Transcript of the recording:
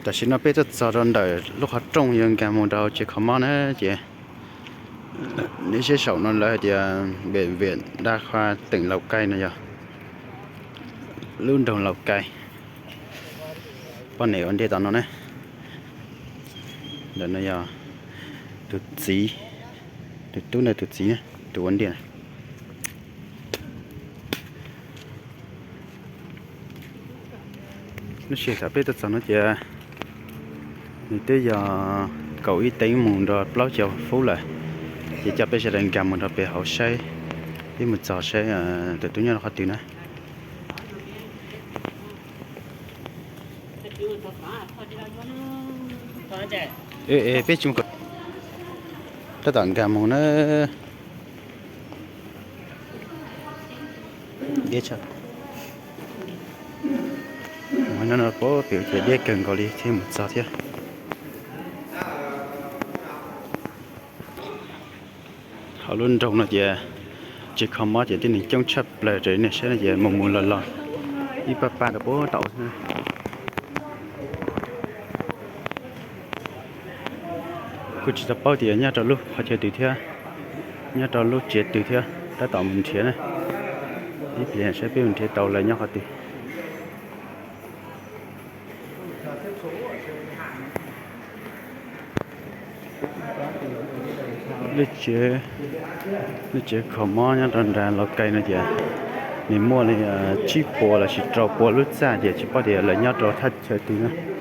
Tam sim no peb tuaj txog rau ntawm lub qhov rooj yuav nkag mus rau tsev kho mob na ces, nej saib saum no lawv hais tias Bệnh viện Đa khoa tỉnh Lào Cai no yog lub nroog Lào Cai. Poj niam ua ntej tom no na. Ntawm no yog tus txiv, tus tub ntawd tus txiv, tus ua ntej na. Lub sij hawm thaum peb tuaj txog no ces nws twb yog kaum ib teev mus nrog plaub caug feeb lawm, ces coj peb sawv daws nkag mus nrog pem hauv saib, peb mus txog saib tus tub nyob rau qhov twg na. Peb tsis mus, tab tom nkag mus na. Diab tshaj. Mus no no pem ces diab kawg nkaus li thiaj mus txog thiab. Hauv lub nroog no ces tsev kho mob ces tib neeg coob tshaj plaws raws li nej saib no ces mus mus los los ib pab pab rau puag tod xwb. Kuj tsis tau paub tias nyob rau lub qhov chaw twg thiab, nyob rau lub tsev twg thiab, tab tom mus nrhiav na. Ib pliag saib peb mus nrhiav tau lawv nyob qhov twg. Lub tsev kho mob nyob rau nram Laus Kais no ces nws muaj li tsib puas los sis rau puas lub txaj ces tsis paub tias lawv nyob rau thaj chaw twg na.